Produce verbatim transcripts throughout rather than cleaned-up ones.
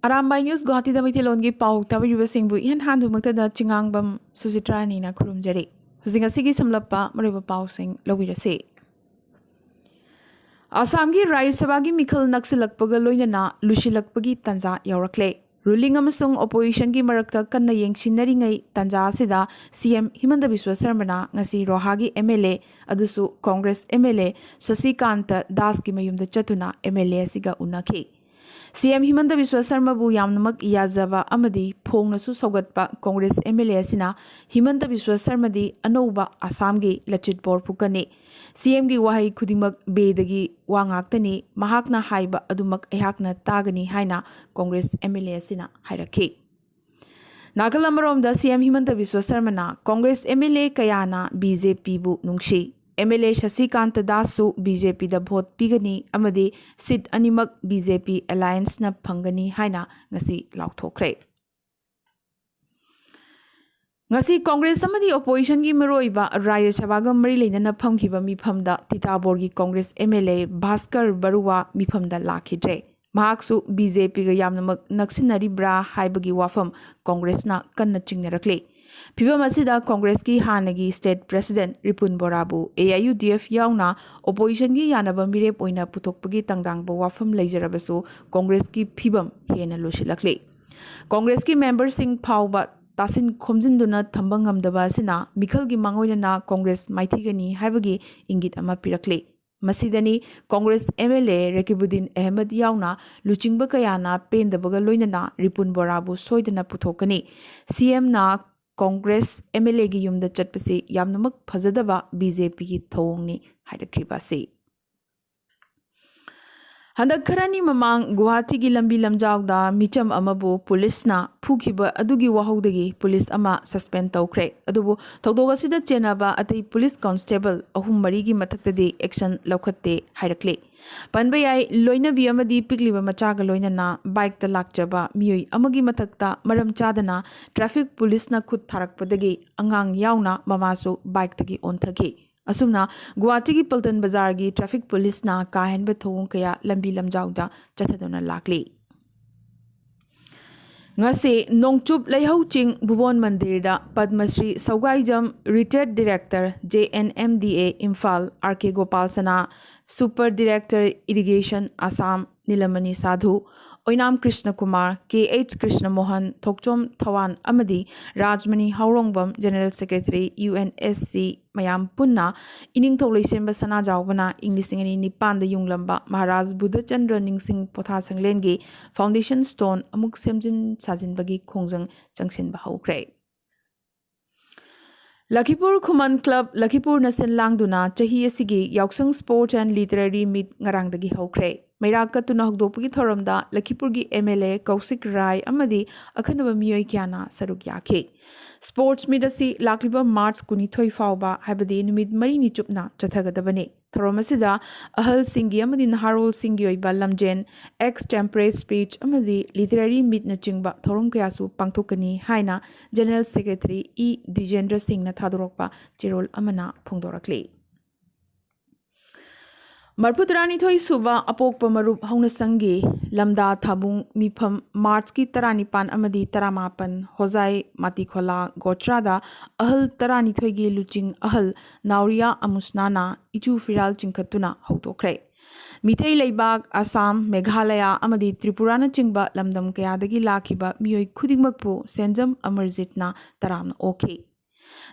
Arambai news ꯒꯨꯋꯥꯍꯥꯇꯤꯗ ꯃꯩꯇꯩꯂꯣꯟꯒꯤ ꯄꯥꯎ ꯇꯥꯕꯤꯔꯤꯕꯁꯤꯡꯕꯨ ꯏꯍꯥꯟ ꯍꯥꯟꯕꯃꯛꯇꯗ ꯆꯤꯉꯥꯡꯕꯝ ꯁꯨꯖꯤꯇ꯭ꯔꯥꯅꯤꯅ ꯈꯨꯔꯨꯝꯖꯔꯤ꯫ ꯍꯧꯖꯤꯛ ꯉꯁꯤꯒꯤ ꯁꯝꯂꯞꯄ ꯃꯔꯨꯑꯣꯏꯕ ꯄꯥꯎꯁꯤꯡ ꯂꯧꯕꯤꯔꯁꯤ꯫ ꯑꯁꯥꯝꯒꯤ ꯔꯥꯖ꯭ꯌ ꯁꯚꯥꯒꯤ ꯃꯤꯈꯜ ꯅꯛꯁꯤꯜꯂꯛꯄꯒ ꯂꯣꯏꯅꯅ ꯂꯨꯁꯤꯜꯂꯛꯄꯒꯤ ꯇꯥꯟꯖꯥ ꯌꯧꯔꯛꯂꯦ꯫ ꯔꯨꯂꯤꯡ ꯑꯃꯁꯨꯡ ꯑꯣꯄꯣꯖꯤꯁꯟꯒꯤ ꯃꯔꯛꯇ ꯀꯟꯅ ꯌꯦꯡꯁꯤꯟꯅꯔꯤꯉꯩ ꯇꯥꯟꯖꯥ ꯑꯁꯤꯗ ꯁꯤ ꯑꯦꯝ ꯍꯤꯃꯟꯇ ꯕꯤꯁ꯭ꯋ ꯁꯔꯃꯅ ꯉꯁꯤ ꯔꯣꯍꯥꯒꯤ ꯑꯦꯝ ꯑꯦꯜ ꯑꯦ, ꯑꯗꯨꯁꯨ ꯀꯣꯡꯒ꯭ꯔꯦꯁ ꯑꯦꯝ ꯑꯦꯜ ꯑꯦ ꯁꯁꯤꯀꯥꯟꯇ ꯗꯥꯁꯀꯤ ꯃꯌꯨꯝꯗ ꯆꯠꯇꯨꯅ ꯑꯦꯝ ꯑꯦꯜ ꯑꯦ ꯑꯁꯤꯒ ꯎꯅꯈꯤ꯫ ꯁꯤ ꯑꯦꯝ ꯍꯤꯃꯟꯇ ꯕꯤꯁ꯭ꯋ ꯁꯔꯃꯕꯨ ꯌꯥꯝꯅꯃꯛ ꯌꯥꯖꯕ ꯑꯃꯗꯤ ꯐꯣꯡꯅꯁꯨ ꯁꯧꯒꯠꯄ ꯀꯣꯡꯒ꯭ꯔꯦꯁ ꯑꯦꯝ ꯑꯦꯜ ꯑꯦ ꯑꯁꯤꯅ ꯍꯤꯃꯟꯇ ꯕꯤꯁ꯭ꯋ ꯁꯔꯃꯗꯤ ꯑꯅꯧꯕ ꯑꯁꯥꯝꯒꯤ ꯂꯆꯤꯠ ꯕꯣꯔꯐꯨꯀꯟꯅꯤ꯫ ꯁꯤ ꯑꯦꯝꯒꯤ ꯋꯥꯍꯩ ꯈꯨꯗꯤꯡꯃꯛ ꯕꯦꯗꯒꯤ ꯋꯥ ꯉꯥꯛꯇꯅꯤ, ꯃꯍꯥꯛꯅ ꯍꯥꯏꯕ ꯑꯗꯨꯃꯛ ꯑꯩꯍꯥꯛꯅ ꯇꯥꯒꯅꯤ ꯍꯥꯏꯅ ꯀꯣꯡꯒ꯭ꯔꯦꯁ ꯑꯦꯝ ꯑꯦꯜ ꯑꯦ ꯑꯁꯤꯅ ꯍꯥꯏꯔꯛꯈꯤ꯫ ꯅꯥꯀꯜ ꯑꯃꯔꯣꯝꯗ ꯁꯤ ꯑꯦꯝ ꯍꯤꯃꯟꯇ ꯕꯤꯁ꯭ꯋ ꯁꯔꯃꯅ ꯀꯣꯡꯒ꯭ꯔꯦꯁ ꯑꯦꯝ ꯑꯦꯜ ꯑꯦ ꯀꯌꯥꯅ ꯕꯤ ꯖꯦ ꯄꯤꯕꯨ ꯅꯨꯡꯁꯤ, ꯑꯦꯝ ꯑꯦꯜ ꯑꯦ ꯁꯁꯤꯀꯥꯟꯇ ꯗꯥꯁꯁꯨ ꯕꯤ ꯖꯦ ꯄꯤꯗ ꯚꯣꯠ ꯄꯤꯒꯅꯤ ꯑꯃꯗꯤ ꯁꯤꯠ ꯑꯅꯤꯃꯛ ꯕꯤ ꯖꯦ ꯄꯤ ꯑꯦꯂꯥꯌꯟꯁꯅ ꯐꯪꯒꯅꯤ ꯍꯥꯏꯅ ꯉꯁꯤ ꯂꯥꯎꯊꯣꯛꯈ꯭ꯔꯦ꯫ ꯉꯁꯤ ꯀꯣꯡꯒ꯭ꯔꯦꯁ ꯑꯃꯗꯤ ꯑꯣꯄꯣꯖꯤꯁꯟꯒꯤ ꯃꯔꯨꯑꯣꯏꯕ ꯔꯥꯖ꯭ꯌ ꯁꯚꯥꯒ ꯃꯔꯤ ꯂꯩꯅꯅ ꯐꯝꯈꯤꯕ ꯃꯤꯐꯝꯗ ꯇꯤꯇꯥꯕꯣꯔꯒꯤ ꯀꯣꯡꯒ꯭ꯔꯦꯁ ꯑꯦꯝ ꯑꯦꯜ ꯑꯦ ꯚꯥꯁꯀꯔ ꯕꯔꯨꯋꯥ ꯃꯤꯐꯝꯗ ꯂꯥꯛꯈꯤꯗ꯭ꯔꯦ꯫ ꯃꯍꯥꯛꯁꯨ ꯕꯤ ꯖꯦ ꯄꯤꯒ ꯌꯥꯝꯅꯃꯛ ꯅꯛꯁꯤꯟꯅꯔꯤꯕ꯭ꯔꯥ ꯍꯥꯏꯕꯒꯤ ꯋꯥꯐꯝ ꯀꯣꯡꯒ꯭ꯔꯦꯁꯅ ꯀꯟꯅ ꯆꯤꯡꯅꯔꯛꯂꯤ꯫ ꯐꯤꯚꯝ ꯑꯁꯤꯗ ꯀꯣꯡꯒ꯭ꯔꯦꯁꯀꯤ ꯍꯥꯟꯅꯒꯤ ꯁ꯭ꯇꯦꯠ ꯄ꯭ꯔꯦꯁꯤꯗꯦꯟꯠ ꯔꯤꯄꯨꯟ ꯕꯣꯔꯥꯕꯨ A I U D F ꯌꯥꯎꯅ ꯑꯣꯄꯣꯖꯤꯁꯟꯒꯤ ꯌꯥꯅꯕ ꯃꯤꯔꯦꯞ ꯑꯣꯏꯅ ꯄꯨꯊꯣꯛꯄꯒꯤ ꯇꯥꯡꯗꯥꯡꯕ ꯋꯥꯐꯝ ꯂꯩꯖꯔꯕꯁꯨ ꯀꯣꯡꯒ꯭ꯔꯦꯁꯀꯤ ꯐꯤꯚꯝ ꯍꯦꯟꯅ ꯂꯨꯁꯤꯜꯂꯛꯂꯤ꯫ ꯀꯣꯡꯒ꯭ꯔꯦꯁꯀꯤ ꯃꯦꯝꯕꯔꯁꯤꯡ ꯐꯥꯎꯕ ꯇꯥꯁꯤꯟ ꯈꯣꯝꯖꯤꯟꯗꯨꯅ ꯊꯝꯕ ꯉꯝꯗꯕ ꯑꯁꯤꯅ ꯃꯤꯈꯜꯒꯤ ꯃꯥꯡꯑꯣꯏꯅꯅ ꯀꯣꯡꯒ꯭ꯔꯦꯁ ꯃꯥꯏꯊꯤꯒꯅꯤ ꯍꯥꯏꯕꯒꯤ ꯏꯪꯒꯤꯠ ꯑꯃ ꯄꯤꯔꯛꯂꯤ꯫ ꯃꯁꯤꯗꯅꯤ ꯀꯣꯡꯒ꯭ꯔꯦꯁ ꯑꯦꯝ ꯑꯦꯜ ꯑꯦ ꯔꯦꯀꯤꯕꯨꯗꯤꯟ ꯑꯍꯃꯗ ꯌꯥꯎꯅ ꯂꯨꯆꯤꯡꯕ ꯀꯌꯥꯅ ꯄꯦꯟꯗꯕꯒ ꯂꯣꯏꯅꯅ ꯔꯤꯄꯨꯟ ꯕꯣꯔꯥꯕꯨ ꯁꯣꯏꯗꯅ ꯄꯨꯊꯣꯛꯀꯅꯤ꯫ ꯁꯤ ꯑꯦꯝꯅ ꯀꯣꯡꯒ꯭ꯔꯦꯁ ꯑꯦꯝ ꯑꯦꯜ ꯑꯦꯒꯤ ꯌꯨꯝꯗ ꯆꯠꯄꯁꯤ ꯌꯥꯝꯅꯃꯛ ꯐꯖꯗꯕ ꯕꯤ ꯖꯦ ꯄꯤꯒꯤ ꯊꯧꯑꯣꯡꯅꯤ ꯍꯥꯏꯔꯛꯈꯤꯕ ꯑꯁꯤ꯫ ꯍꯟꯗꯛ ꯈꯔꯅꯤ ꯃꯃꯥꯡ ꯒꯨꯋꯥꯍꯥꯇꯤꯒꯤ ꯂꯝꯕꯤ ꯂꯝꯖꯥꯎꯗ ꯃꯤꯆꯝ ꯑꯃꯕꯨ ꯄꯨꯂꯤꯁꯅ ꯐꯨꯈꯤꯕ ꯑꯗꯨꯒꯤ ꯋꯥꯍꯧꯗꯒꯤ ꯄꯨꯂꯤꯁ ꯑꯃ ꯁꯁꯄꯦꯟ ꯇꯧꯈ꯭ꯔꯦ꯫ ꯑꯗꯨꯕꯨ ꯊꯧꯗꯣꯛ ꯑꯁꯤꯗ ꯆꯦꯟꯅꯕ ꯑꯇꯩ ꯄꯨꯂꯤꯁ ꯀꯣꯟꯁꯇꯦꯕꯜ ꯑꯍꯨꯝ ꯃꯔꯤꯒꯤ ꯃꯊꯛꯇꯗꯤ ꯑꯦꯛꯁꯟ ꯂꯧꯈꯠꯇꯦ ꯍꯥꯏꯔꯛꯂꯤ꯫ ꯄꯟꯕ ꯌꯥꯏ, ꯂꯣꯏꯅꯕꯤ ꯑꯃꯗꯤ ꯄꯤꯛꯂꯤꯕ ꯃꯆꯥꯒ ꯂꯣꯏꯅꯅ ꯕꯥꯏꯛꯇ ꯂꯥꯛꯆꯕ ꯃꯤꯑꯣꯏ ꯑꯃꯒꯤ ꯃꯊꯛꯇ ꯃꯔꯝ ꯆꯥꯗꯅ ꯇ꯭ꯔꯥꯐꯤꯛ ꯄꯨꯂꯤꯁꯅ ꯈꯨꯠ ꯊꯥꯔꯛꯄꯗꯒꯤ ꯑꯉꯥꯡ ꯌꯥꯎꯅ ꯃꯃꯥꯁꯨ ꯕꯥꯏꯛꯇꯒꯤ ꯑꯣꯟꯊꯈꯤ꯫ ꯑꯁꯨꯝꯅ ꯒꯨꯋꯥꯍꯥꯇꯤꯒꯤ ꯄꯜꯇꯟ ꯕꯖꯥꯔꯒꯤ ꯇ꯭ꯔꯥꯐꯤꯛ ꯄꯨꯂꯤꯁꯅ ꯀꯥ ꯍꯦꯟꯕ ꯊꯧꯑꯣꯡ ꯀꯌꯥ ꯂꯝꯕꯤ ꯂꯝꯖꯥꯎꯗ ꯆꯠꯊꯗꯨꯅ ꯂꯥꯛꯂꯤ꯫ ꯉꯁꯤ ꯅꯣꯡꯆꯨꯞ ꯂꯩꯍꯧ ꯆꯤꯡ ꯚꯨꯕꯣꯟ ꯃꯟꯗꯤꯔꯗ ꯄꯗꯃ ꯁ꯭ꯔꯤ ꯁꯧꯒꯥꯏꯖꯝ ꯔꯤꯇꯥꯌꯔꯗ director, J N M D A Imphal, R K Gopal Sana, super director irrigation Assam, Nilamani Sadhu, Oinam Krishna Kumar, K H Krishna Mohan, Thokchom Thawan ꯑꯃꯗꯤ Rajmani Haorongbam, general secretary, U N S C, ꯃꯌꯥꯝ ꯄꯨꯟꯅ ꯏꯅꯤꯡꯊꯧ ꯂꯩꯁꯦꯝꯕ ꯁꯅꯥꯖꯥꯎꯕꯅ ꯏꯪ ꯂꯤꯁꯤꯡ ꯑꯅꯤ ꯅꯤꯄꯥꯟꯗ ꯌꯨꯡꯂꯝꯕ ꯃꯍꯥꯔꯥꯖ ꯕꯨꯙꯆꯟꯗ꯭ꯔ ꯅꯤꯡꯁꯤꯡ ꯄꯣꯊꯥ ꯁꯪꯂꯦꯟꯒꯤ ꯐꯥꯎꯟꯗꯦꯁꯟ ꯁ꯭ꯇꯣꯟ ꯑꯃꯨꯛ ꯁꯦꯝꯖꯤꯟ ꯁꯥꯖꯤꯟꯕꯒꯤ ꯈꯣꯡꯖꯪ ꯆꯪꯁꯤꯟꯕ ꯍꯧꯈ꯭ꯔꯦ꯫ ꯂꯈꯤꯄꯨꯔ ꯈꯨꯃꯟ ꯀ꯭ꯂꯕ ꯂꯈꯤꯄꯨꯔꯅ ꯁꯤꯟ ꯂꯥꯡꯗꯨꯅ ꯆꯍꯤ ꯑꯁꯤꯒꯤ ꯌꯥꯎꯁꯪ Sports and Literary Meet ꯉꯔꯥꯡꯗꯒꯤ ꯍꯧꯈ꯭ꯔꯦ꯫ ꯃꯩꯔꯥ ꯀꯠꯇꯨꯅ ꯍꯧꯗꯣꯛꯄꯒꯤ ꯊꯧꯔꯝꯗ ꯂꯈꯤꯄꯨꯔꯒꯤ ꯑꯦꯝ ꯑꯦꯜ ꯑꯦ ꯀꯧꯁꯤꯛ ꯔꯥꯏ ꯑꯃꯗꯤ ꯑꯈꯟꯅꯕ ꯃꯤꯑꯣꯏ ꯀꯌꯥꯅ ꯁꯔꯨꯛ ꯌꯥꯈꯤ꯫ Sports Meet ꯑꯁꯤ ꯂꯥꯛꯂꯤꯕ ꯃꯥꯔꯆ ꯀꯨꯟꯅꯤꯊꯣꯏ ꯐꯥꯎꯕ, ꯍꯥꯏꯕꯗꯤ ꯅꯨꯃꯤꯠ ꯃꯔꯤꯅꯤ ꯆꯨꯞꯅ ꯆꯠꯊꯒꯗꯕꯅꯤ꯫ ꯊꯧꯔꯝ ꯑꯁꯤꯗ ꯑꯍꯜꯁꯤꯡꯒꯤ ꯑꯃꯗꯤ ꯅꯍꯥꯔꯣꯜꯁꯤꯡꯒꯤ ꯑꯣꯏꯕ ꯂꯝꯖꯦꯟ, extempore speech ꯑꯃꯗꯤ literary meet ꯅꯆꯤꯡꯕ ꯊꯧꯔꯝ ꯀꯌꯥꯁꯨ ꯄꯥꯡꯊꯣꯛꯀꯅꯤ ꯍꯥꯏꯅ ꯖꯦꯅꯔꯦꯜ ꯁꯦꯀ꯭ꯔꯦꯇꯔꯤ ꯏ ꯗꯤꯖꯦꯟꯗ꯭ꯔ ꯁꯤꯡꯅ ꯊꯥꯗꯣꯔꯛꯄ ꯆꯦꯔꯣꯜ ꯑꯃꯅ ꯐꯣꯡꯗꯣꯔꯛꯂꯤ꯫ ꯃꯔꯐꯨ ꯇꯔꯥꯅꯤꯊꯣꯏ ꯁꯨꯕ ꯑꯄꯣꯛꯄ ꯃꯔꯨꯞ ꯍꯧꯅꯁꯪꯒꯤ ꯂꯝꯗꯥ ꯊꯥꯕꯨꯡ ꯃꯤꯐꯝ ꯃꯥꯔꯆꯀꯤ ꯇꯔꯥꯅꯤꯄꯥꯟ ꯑꯃꯗꯤ ꯇꯔꯥꯃꯥꯄꯟ ꯍꯣꯖꯥꯏ ꯃꯥꯇꯤꯈꯣꯂꯥ ꯒꯣꯇ꯭ꯔꯥꯗ ꯑꯍꯜ ꯇꯔꯥꯅꯤꯊꯣꯏꯒꯤ ꯂꯨꯆꯤꯡ ꯑꯍꯜ ꯅꯥꯎꯔꯤꯌꯥ ꯑꯃꯨꯁꯅꯥꯅ ꯏꯆꯨ ꯐꯤꯔꯥꯜ ꯆꯤꯡꯈꯠꯇꯨꯅ ꯍꯧꯗꯣꯛꯈ꯭ꯔꯦ꯫ ꯃꯤꯇꯩ ꯂꯩꯕꯥꯛ, ꯑꯁꯥꯝ, ꯃꯦꯘꯥꯂꯌꯥ ꯑꯃꯗꯤ ꯇ꯭ꯔꯤꯄꯨꯔꯥꯅꯆꯤꯡꯕ ꯂꯝꯗꯝ ꯀꯌꯥꯗꯒꯤ ꯂꯥꯛꯈꯤꯕ ꯃꯤꯑꯣꯏ ꯈꯨꯗꯤꯡꯃꯛꯄꯨ ꯁꯦꯟꯖꯝ ꯑꯃꯔꯖꯤꯠꯅ ꯇꯔꯥꯝꯅ ꯑꯣꯛꯈꯤ꯫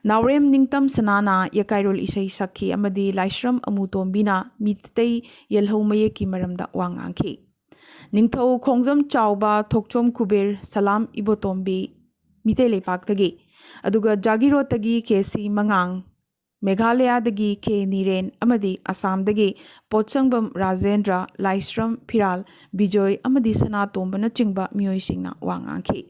ꯅꯥꯎꯔꯦꯝ ꯅꯤꯡꯇꯝ ꯁꯅꯥꯅ ꯌꯀꯥꯏꯔꯣꯜ ꯏꯁꯩ ꯁꯛꯈꯤ ꯑꯃꯗꯤ ꯂꯥꯏꯁ꯭ꯔꯝ ꯑꯃꯨꯇꯣꯝꯕꯤꯅ ꯃꯤꯇꯩ ꯌꯦꯜꯍꯧ ꯃꯌꯦꯛꯀꯤ ꯃꯔꯝꯗ ꯋꯥ ꯉꯥꯡꯈꯤ꯫ ꯅꯤꯡꯊꯧ ꯈꯣꯡꯖꯝ ꯆꯥꯎꯕ, ꯊꯣꯛꯆꯣꯝ ꯈꯨꯕꯤꯔ, ꯁꯂꯥꯝ ꯏꯕꯣꯇꯣꯝꯕꯤ, ꯃꯤꯇꯩ ꯂꯩꯄꯥꯛꯇꯒꯤ, ꯑꯗꯨꯒ ꯖꯥꯒꯤꯔꯣꯠꯇꯒꯤ ꯀꯦ ꯁꯤ ꯃꯉꯥꯡ, ꯃꯦꯘꯥꯂꯌꯥꯗꯒꯤ ꯀꯦ ꯅꯤꯔꯦꯟ ꯑꯃꯗꯤ ꯑꯁꯥꯝꯗꯒꯤ ꯄꯣꯠꯁꯪꯕꯝ ꯔꯥꯖꯦꯟꯗ꯭ꯔ, ꯂꯥꯏꯁ꯭ꯔꯝ ꯐꯤꯔꯥꯜ ꯕꯤꯖꯣꯏ ꯑꯃꯗꯤ ꯁꯅꯥꯇꯣꯝꯕꯅꯆꯤꯡꯕ ꯃꯤꯑꯣꯏꯁꯤꯡꯅ ꯋꯥ ꯉꯥꯡꯈꯤ꯫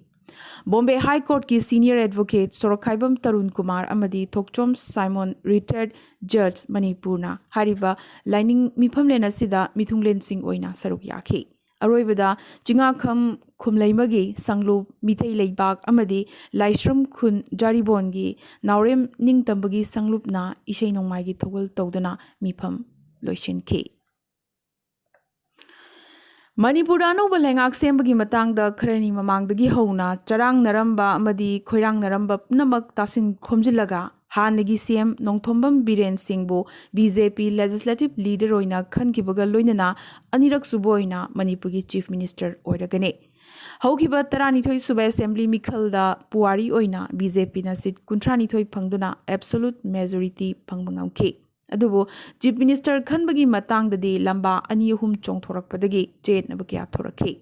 ꯕꯣꯝꯕꯦ ꯍꯥꯏ ꯀꯣꯔꯠꯀꯤ senior advocate ꯁꯣꯔꯣꯛꯈꯥꯏꯕꯝ ꯇꯔꯨꯟ ꯀꯨꯃꯥꯔ ꯑꯃꯗꯤ ꯊꯣꯛꯆꯣꯝ ꯁꯥꯏꯃꯣꯟ, retired judge ꯃꯅꯤꯄꯨꯔꯅ ꯍꯥꯏꯔꯤꯕ ꯂꯥꯏꯅꯤꯡ ꯃꯤꯐꯝꯂꯦꯟ ꯑꯁꯤꯗ ꯃꯤꯊꯨꯡꯂꯦꯟꯁꯤꯡ ꯑꯣꯏꯅ ꯁꯔꯨꯛ ꯌꯥꯈꯤ꯫ ꯑꯔꯣꯏꯕꯗ ꯆꯤꯡꯉꯥꯈꯝ ꯈꯨꯝꯂꯩꯃꯒꯤ ꯁꯪꯂꯨꯞ ꯃꯤꯇꯩ ꯂꯩꯕꯥꯛ ꯑꯃꯗꯤ ꯂꯥꯏꯁ꯭ꯔꯝ ꯈꯨꯟ ꯖꯥꯔꯤꯕꯣꯟꯒꯤ ꯅꯥꯎꯔꯦꯝ ꯅꯤꯡꯇꯝꯕꯒꯤ ꯁꯪꯂꯨꯞꯅ ꯏꯁꯩ ꯅꯣꯡꯃꯥꯏꯒꯤ ꯊꯧꯒꯜ ꯇꯧꯗꯨꯅ ꯃꯤꯐꯝ ꯂꯣꯏꯁꯤꯟꯈꯤ꯫ ꯃꯅꯤꯄꯨꯔꯗ ꯑꯅꯧꯕ ꯂꯩꯉꯥꯛ ꯁꯦꯝꯕꯒꯤ ꯃꯇꯥꯡꯗ ꯈꯔꯅꯤ ꯃꯃꯥꯡꯗꯒꯤ ꯍꯧꯅ ꯆꯔꯥꯡꯅꯔꯝꯕ ꯑꯃꯗꯤ ꯈꯣꯏꯔꯥꯡꯅꯔꯝꯕ ꯄꯨꯝꯅꯃꯛ ꯇꯥꯁꯤꯟ ꯈꯣꯝꯖꯤꯜꯂꯒ ꯍꯥꯟꯅꯒꯤ ꯁꯤ ꯑꯦꯝ ꯅꯣꯡꯊꯣꯝꯕꯝ ꯕꯤꯔꯦꯟ ꯁꯤꯡꯕꯨ B J P legislative leader ꯑꯣꯏꯅ ꯈꯟꯈꯤꯕꯒ ꯂꯣꯏꯅꯅ ꯑꯅꯤꯔꯛ ꯁꯨꯕ ꯑꯣꯏꯅ ꯃꯅꯤꯄꯨꯔꯒꯤ ꯆꯤꯐ ꯃꯤꯅꯤꯁꯇꯔ ꯑꯣꯏꯔꯒꯅꯤ꯫ ꯍꯧꯈꯤꯕ ꯇꯔꯥꯅꯤꯊꯣꯏ ꯁꯨꯕ ꯑꯦꯁꯦꯝꯕ꯭ꯂꯤ ꯃꯤꯈꯜꯗ ꯄꯨꯋꯥꯔꯤ ꯑꯣꯏꯅ ꯕꯤ ꯖꯦ ꯄꯤꯅ ꯁꯤꯠ ꯀꯨꯟꯊ꯭ꯔꯥꯅꯤꯊꯣꯏ ꯐꯪꯗꯨꯅ ꯑꯦꯕꯁꯣꯂꯨꯠ ꯃꯦꯖꯣꯔꯤꯇꯤ ꯐꯪꯕ ꯉꯝꯈꯤ꯫ ꯑꯗꯨꯕꯨ ꯆꯤꯐ ꯃꯤꯅꯤꯁꯇꯔ ꯈꯟꯕꯒꯤ ꯃꯇꯥꯡꯗꯗꯤ ꯂꯝꯕꯥ ꯑꯅꯤ ꯑꯍꯨꯝ ꯆꯣꯡꯊꯣꯔꯛꯄꯗꯒꯤ ꯆꯌꯦꯠꯅꯕ ꯀꯌꯥ ꯊꯣꯔꯛꯈꯤ꯫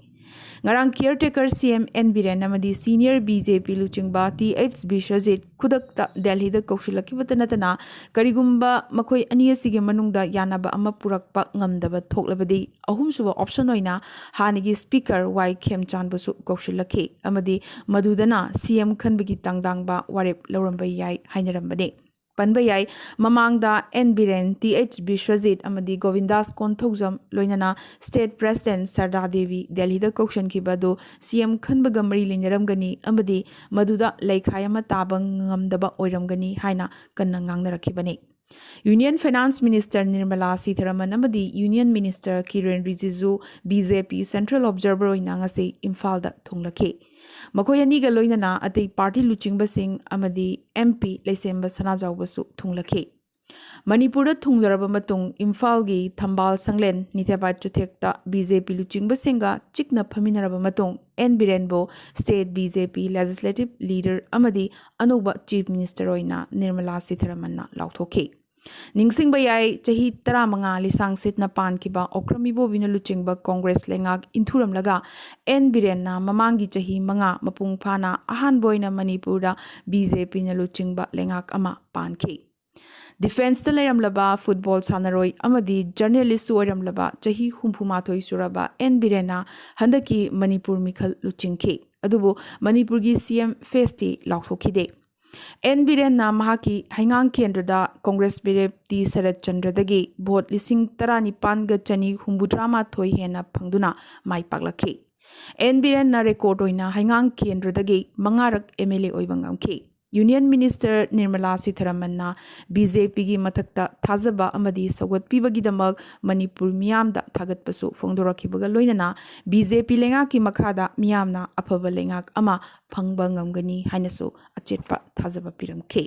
ꯉꯔꯥꯡ ꯀꯤꯌꯔ ꯇꯦꯀꯔ ꯁꯤ ꯑꯦꯝ ꯑꯦꯟ ꯕꯤꯔꯦꯟ ꯑꯃꯗꯤ ꯁꯤꯅꯤꯌꯔ ꯕꯤ ꯖꯦ ꯄꯤ ꯂꯨꯆꯤꯡꯕ ꯇꯤ ꯑꯩꯆ ꯕꯤꯁ꯭ꯋꯖꯤꯠ ꯈꯨꯗꯛꯇ ꯗꯦꯜꯍꯤꯗ ꯀꯧꯁꯤꯜꯂꯛꯈꯤꯕꯇ ꯅꯠꯇꯅ ꯀꯔꯤꯒꯨꯝꯕ ꯃꯈꯣꯏ ꯑꯅꯤ ꯑꯁꯤꯒꯤ ꯃꯅꯨꯡꯗ ꯌꯥꯅꯕ ꯑꯃ ꯄꯨꯔꯛꯄ ꯉꯝꯗꯕ ꯊꯣꯛꯂꯕꯗꯤ ꯑꯍꯨꯝꯁꯨꯕ ꯑꯣꯞꯁꯟ ꯑꯣꯏꯅ ꯍꯥꯟꯅꯒꯤ ꯁ꯭ꯄꯤꯀꯔ ꯋꯥꯏ ꯈꯦꯝꯆꯥꯟꯕꯨꯁꯨ ꯀꯧꯁꯤꯜꯂꯛꯈꯤ ꯑꯃꯗꯤ ꯃꯗꯨꯗꯅ ꯁꯤ ꯑꯦꯝ ꯈꯟꯕꯒꯤ ꯇꯥꯡꯗꯥꯡꯕ ꯋꯥꯔꯦꯞ ꯂꯧꯔꯝꯕ ꯌꯥꯏ ꯍꯥꯏꯅꯔꯝꯕꯅꯤ꯫ ꯄꯟꯕ ꯌꯥꯏ, ꯃꯃꯥꯡꯗ and Biren, T H Biswajit ꯑꯃꯗꯤ ꯒꯣꯕꯤꯟꯗꯥꯁ ꯀꯣꯟꯊꯧꯖꯝ ꯂꯣꯏꯅꯅ ꯁ꯭ꯇꯦꯠ ꯄ꯭ꯔꯦꯁꯤꯗꯦꯟꯠ ꯁꯔꯗꯥ ꯗꯦꯕꯤ ꯗꯦꯜꯍꯤꯗ ꯀꯧꯁꯤꯟꯈꯤꯕ ꯑꯗꯨ ꯁꯤ ꯑꯦꯝ ꯈꯟꯕꯒ ꯃꯔꯤ ꯂꯩꯅꯔꯝꯒꯅꯤ ꯑꯃꯗꯤ ꯃꯗꯨꯗ ꯂꯩꯈꯥꯏ ꯑꯃ ꯇꯥꯕ ꯉꯝꯗꯕ ꯑꯣꯏꯔꯝꯒꯅꯤ ꯍꯥꯏꯅ ꯀꯟꯅ ꯉꯥꯡꯅꯔꯛꯈꯤꯕꯅꯤ꯫ ꯌꯨꯅꯤꯌꯟ ꯐꯥꯏꯅꯥꯟꯁ ꯃꯤꯅꯤꯁꯇꯔ ꯅꯤꯔꯃꯂꯥ ꯁꯤꯊꯥꯔꯥꯃꯟ ꯑꯃꯗꯤ ꯌꯨꯅꯤꯌꯟ ꯃꯤꯅꯤꯁꯇꯔ ꯀꯤꯔꯦꯟ ꯔꯤꯖꯤꯖꯨ ꯕꯤ ꯖꯦ ꯄꯤ ꯁꯦꯟꯇ꯭ꯔꯦꯜ ꯑꯣꯕꯖꯔꯚꯔ ꯑꯣꯏꯅ ꯉꯁꯤ ꯏꯝꯐꯥꯜꯗ ꯊꯨꯡꯂꯈꯤ꯫ ꯃꯈꯣꯏ ꯑꯅꯤꯒ ꯂꯣꯏꯅꯅ ꯑꯇꯩ ꯄꯥꯔꯇꯤ ꯂꯨꯆꯤꯡꯕꯁꯤꯡ ꯑꯃꯗꯤ ꯑꯦꯝ ꯄꯤ ꯂꯩꯁꯦꯝꯕ ꯁꯅꯥꯖꯥꯎꯕꯁꯨ ꯊꯨꯡꯂꯈꯤ꯫ ꯃꯅꯤꯄꯨꯔꯗ ꯊꯨꯡꯂꯔꯕ ꯃꯇꯨꯡ ꯏꯝꯐꯥꯜꯒꯤ ꯊꯝꯕꯥꯜ ꯁꯪꯂꯦꯟ ꯅꯤꯊꯦꯕꯥꯏ ꯆꯨꯊꯦꯛꯇ ꯕꯤ ꯖꯦ ꯄꯤ ꯂꯨꯆꯤꯡꯕꯁꯤꯡꯒ ꯆꯤꯛꯅ ꯐꯝꯃꯤꯟꯅꯔꯕ ꯃꯇꯨꯡ ꯑꯦꯟ ꯕꯤꯔꯦꯟꯕꯨ state B J P legislative leader ꯑꯃꯗꯤ ꯑꯅꯧꯕ ꯆꯤꯐ ꯃꯤꯅꯤꯁꯇꯔ ꯑꯣꯏꯅ ꯅꯤꯔꯃꯂꯥ ꯁꯤꯊꯥꯔꯥꯃꯟꯅ ꯂꯥꯎꯊꯣꯛꯈꯤ꯫ ꯅꯤꯡꯁꯤꯡꯕ ꯌꯥꯏ, ꯆꯍꯤ ꯇꯔꯥꯃꯉꯥ ꯂꯤꯁꯥꯡ ꯁꯤꯠꯅ ꯄꯥꯟꯈꯤꯕ ꯑꯣꯀ꯭ꯔꯝ ꯏꯕꯣꯕꯤꯅ ꯂꯨꯆꯤꯡꯕ ꯀꯣꯡꯒ꯭ꯔꯦꯁ ꯂꯩꯉꯥꯛ ꯏꯟꯊꯨꯔꯝꯂꯒ ꯑꯦꯟ ꯕꯤꯔꯦꯟꯅ ꯃꯃꯥꯡꯒꯤ ꯆꯍꯤ ꯃꯉꯥ ꯃꯄꯨꯡ ꯐꯥꯅ ꯑꯍꯥꯟꯕ ꯑꯣꯏꯅ ꯃꯅꯤꯄꯨꯔꯗ ꯕꯤ ꯖꯦ ꯄꯤꯅ ꯂꯨꯆꯤꯡꯕ ꯂꯩꯉꯥꯛ ꯑꯃ ꯄꯥꯟꯈꯤ꯫ ꯗꯤꯐꯦꯟꯁꯇ ꯂꯩꯔꯝꯂꯕ ꯐꯨꯠꯕꯣꯜ ꯁꯥꯟꯅꯔꯣꯏ ꯑꯃꯗꯤ ꯖꯔꯅꯦꯂꯤꯁꯁꯨ ꯑꯣꯏꯔꯝꯂꯕ ꯆꯍꯤ ꯍꯨꯝꯐꯨ ꯃꯥꯊꯣꯏ ꯁꯨꯔꯕ ꯑꯦꯟ ꯕꯤꯔꯦꯟꯅ ꯍꯟꯗꯛꯀꯤ ꯃꯅꯤꯄꯨꯔ ꯃꯤꯈꯜ ꯂꯨꯆꯤꯡꯈꯤ꯫ ꯑꯗꯨꯕꯨ ꯃꯅꯤꯄꯨꯔꯒꯤ ꯁꯤ ꯑꯦꯝ ꯐꯦꯁꯇꯤ ꯂꯥꯎꯊꯣꯛꯈꯤꯗꯦ꯫ ꯑꯦꯟ ꯕꯤꯔꯦꯟꯅ ꯃꯍꯥꯛꯀꯤ ꯍꯩꯉꯥꯡ ꯀꯦꯟꯗ꯭ꯔꯗ ꯀꯣꯡꯒ꯭ꯔꯦꯁ ꯕꯤꯔꯦꯞꯇꯤ ꯁꯔꯠ ꯆꯟꯗ꯭ꯔꯗꯒꯤ ꯚꯣꯠ ꯂꯤꯁꯤꯡ ꯇꯔꯥꯅꯤꯄꯥꯟꯒ ꯆꯅꯤ ꯍꯨꯝꯐꯨꯇꯔꯥ ꯃꯥꯊꯣꯏ ꯍꯦꯟꯅ ꯐꯪꯗꯨꯅ ꯃꯥꯏ ꯄꯥꯛꯂꯛꯈꯤ꯫ ꯑꯦꯟ ꯕꯤꯔꯦꯟꯅ ꯔꯦꯀꯣꯔꯗ ꯑꯣꯏꯅ ꯍꯩꯉꯥꯡ ꯀꯦꯟꯗ꯭ꯔꯗꯒꯤ ꯃꯉꯥꯔꯛ ꯑꯦꯝ ꯑꯦꯜ ꯑꯦ ꯑꯣꯏꯕ ꯉꯝꯈꯤ꯫ Union Minister Nirmala Sitharamanꯅ BJPꯒꯤ ꯃꯊꯛꯇ ꯊꯥꯖꯕ ꯑꯃꯗꯤ ꯁꯧꯒꯠꯄꯤꯕꯒꯤꯗꯃꯛ ꯃꯅꯤꯄꯨꯔ ꯃꯤꯌꯥꯝꯗ ꯊꯥꯒꯠꯄꯁꯨ ꯐꯣꯡꯗꯣꯔꯛꯈꯤꯕꯒ ꯂꯣꯏꯅꯅ BJP ꯂꯩꯉꯥꯛꯀꯤ ꯃꯈꯥꯗ ꯃꯤꯌꯥꯝꯅ ꯑꯐꯕ ꯂꯩꯉꯥꯛ ꯑꯃ ꯐꯪꯕ ꯉꯝꯒꯅꯤ ꯍꯥꯏꯅꯁꯨ ꯑꯆꯦꯠꯄ ꯊꯥꯖꯕ ꯄꯤꯔꯝꯈꯤ꯫